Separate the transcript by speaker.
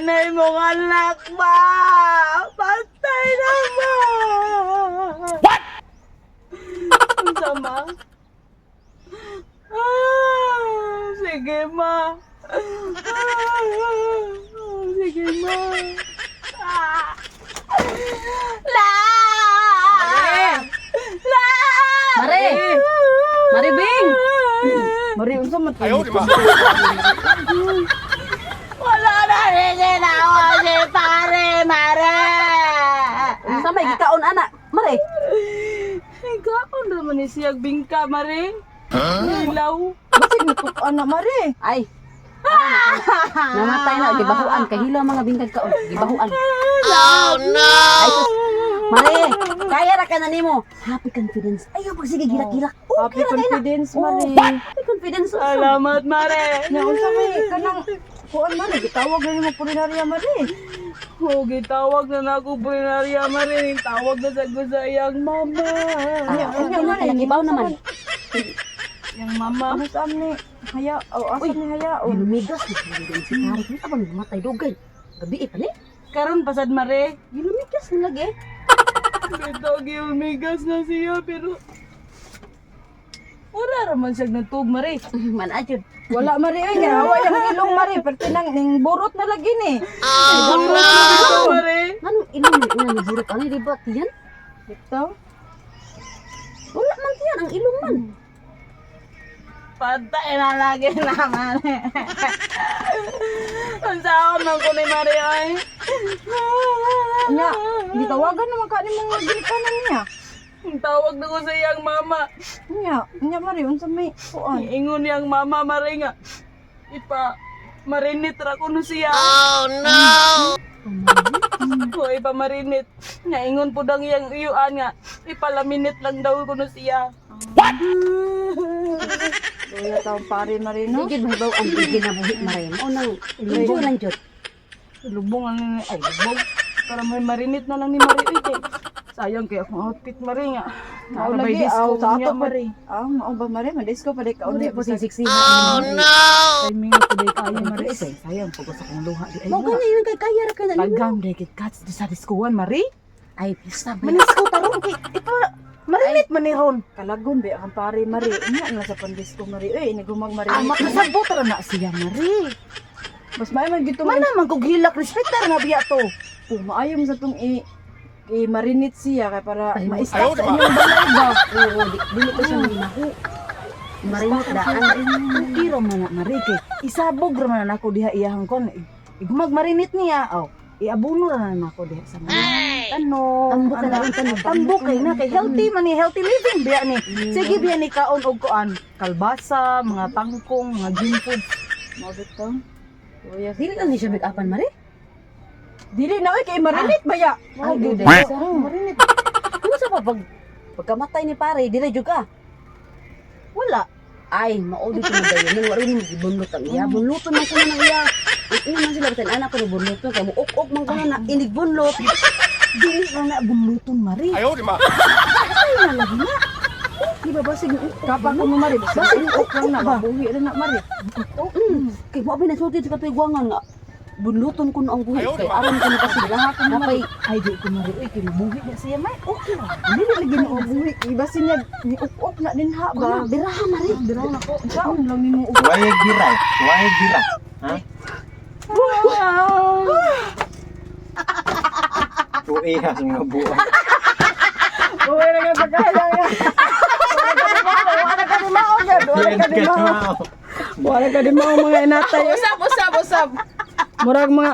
Speaker 1: na imong anak ba? Patay na ba? What? Unsa ma? Ah, sige ma. Ah, sige ma. Ah. La! La!
Speaker 2: Mare! Mare Bing!
Speaker 3: Mari, unsa man to?
Speaker 1: Wala na rin ginawa si pare, mare!
Speaker 2: Unsa may gikaon ana? Mare.
Speaker 1: Ikaw naman ni siyag bingka, mare. Ilaw.
Speaker 3: Basig natukan na, Mari.
Speaker 2: Ay. Namatay na gibahuan kahilo ang mga bingkag kaon, gibahuan.
Speaker 1: Oh no!
Speaker 2: Ay sus. Mare, kaya ra ka na nimo. Happy confidence. Ayaw pag sige gilak-gilak. Okay
Speaker 3: Happy
Speaker 2: ra kay na.
Speaker 3: confidence, Mari.
Speaker 2: Happy confidence.
Speaker 1: Salamat, mare.
Speaker 3: Nya unsa may kanang kuan man gitawag na nimo pulinarya, Mari.
Speaker 1: Oh, gitawag na nako pulinarya, mare. Tawag na sa sa iyang mama.
Speaker 2: Ah, okay na kay nakibaw naman.
Speaker 1: Iyang mama.
Speaker 3: Ano sa ni haya o asa ni hayaon?
Speaker 2: Gilumigas na si pare. Unsa bang namatay dugay? Gabi eh, pa ni.
Speaker 1: Karon pasad, mare.
Speaker 2: Gilumigas na lagi.
Speaker 1: Bitaw giumigas na siya, pero wala raman siya natug, mare.
Speaker 2: Man adjud.
Speaker 3: Wala, Mari, oy, kay hawa yang ilong, Mari, perti nang ning burot na lagi ni.
Speaker 1: Oh, no! Mare.
Speaker 2: Anong ilong ni una ni burot ani di ba tiyan?
Speaker 3: Bitaw.
Speaker 2: Wala man tiyan ang ilong man.
Speaker 1: Patay na lagi na, mare. Ang saon man ko ni Mare, ay.
Speaker 3: Nya, gitawagan naman ka ni mga ginikanan niya.
Speaker 1: Ang tawag na ko sa iyang mama.
Speaker 3: Nya, nya Mari, unsa may kuan?
Speaker 1: Ingon niyang mama, Mare nga. Ipa marinit ra kuno siya. Oh no. O ipa marinit. Nga ingon pud ang iyang iyuan nga ipalaminit lang daw kuno siya.
Speaker 3: Wala taong pare, Mari, no?
Speaker 2: Hindi jud mahibaw ang ginabuhi mare. Mao nang lubong lang jud.
Speaker 1: Lubong ang ay lubong. Para may marinit na lang ni Mare uy, kay sayang kay akong outfit Mare nga.
Speaker 3: Mao
Speaker 1: Para may
Speaker 3: lagi
Speaker 1: disco
Speaker 3: aw sa
Speaker 1: niya,
Speaker 3: ato pa.
Speaker 1: Mare.
Speaker 3: Ah, mao ba, Mari? Madisco pa di ka
Speaker 2: Uli
Speaker 3: uli.
Speaker 2: po si sexy. Oh no.
Speaker 1: Timing na today kayo Mare. Ay, sayang pag sa akong luha di ay.
Speaker 2: Mo gani yun kay kaya ra ka na nimo.
Speaker 1: Pagam day kay cats di sa diskuan Mare.
Speaker 2: Ay pista ba.
Speaker 1: Manisko taron kay ipa marinit man ni ron.
Speaker 3: Kalagon ba ang pare, Mari? Nya na sa pandisco, Mari. Uy, inigumag Mari.
Speaker 1: Ah, makasabot ra na siya, Mari.
Speaker 3: Mas maayo man gito
Speaker 1: Mana man kog hilak respectar na biya to.
Speaker 3: Oh, maayo man sa tong i i-marinate siya kay para
Speaker 2: Ay,
Speaker 3: ma-stop sa inyong balay ba.
Speaker 2: Oo, di dili ko siya mahu. Marinit daan.
Speaker 1: Okay ra man na Mari kay isabog ra man na nako diha iyahang kon. Igumag marinit niya. Oh, iabuno ra na nako diha sa mga tanong.
Speaker 2: Tambok ka na ang tanong.
Speaker 1: Tambok kay na kay healthy man ni healthy living biya ni. Sige biya ni kaon og kuan, kalbasa, mga tangkong, mga green foods.
Speaker 3: Mao bitaw. Kuya,
Speaker 2: Dili lang ni siya make-upan mare.
Speaker 3: dili na oy kay marinate ba ya?
Speaker 2: Ay,
Speaker 1: Di
Speaker 2: di.
Speaker 1: marinit.
Speaker 2: Ano sa pa pag pagkamatay ni pare, dili jud ka.
Speaker 1: Wala.
Speaker 2: Ay, mao dito mo dayon. Nang wala ni gibunlot ang iya. Bunluton man kuno nang iya. Ang una man sila bisan anak ko ni bunluton kay mo ok-ok man kuno na inig bunlot.
Speaker 1: Dili ra na bunluton Mari.
Speaker 4: 哎呦我的妈！
Speaker 1: Ay na lagi na. Di ba basig
Speaker 3: Kapag ko mo, Mari,
Speaker 1: Basig
Speaker 3: basig ok lang na
Speaker 1: ba?
Speaker 3: mabuhi ra na, Mari.
Speaker 2: Kay mo abi nasulti sa katoy guwangan nga. Bunluton kuno ang buhi kay aron kuno kasi napay
Speaker 1: Ay di ko Mari uy kay mabuhi na siya may okay ra.
Speaker 3: Dili lagi na mabuhi. Ibasin niya ni ok na din ha
Speaker 2: ba
Speaker 3: ba.
Speaker 2: biraha mare.
Speaker 1: Biraw na ko.
Speaker 3: Kaon lang nimo og
Speaker 5: Why gira? Why gira? Ha? Tuiha sa mga buwan.
Speaker 3: Uy, na nga pagkaya ya. Wala ka di mao, gad. Wala ka di mao. Wala ka di mao mga inatay.
Speaker 1: Usap usap usap.
Speaker 3: Murag mga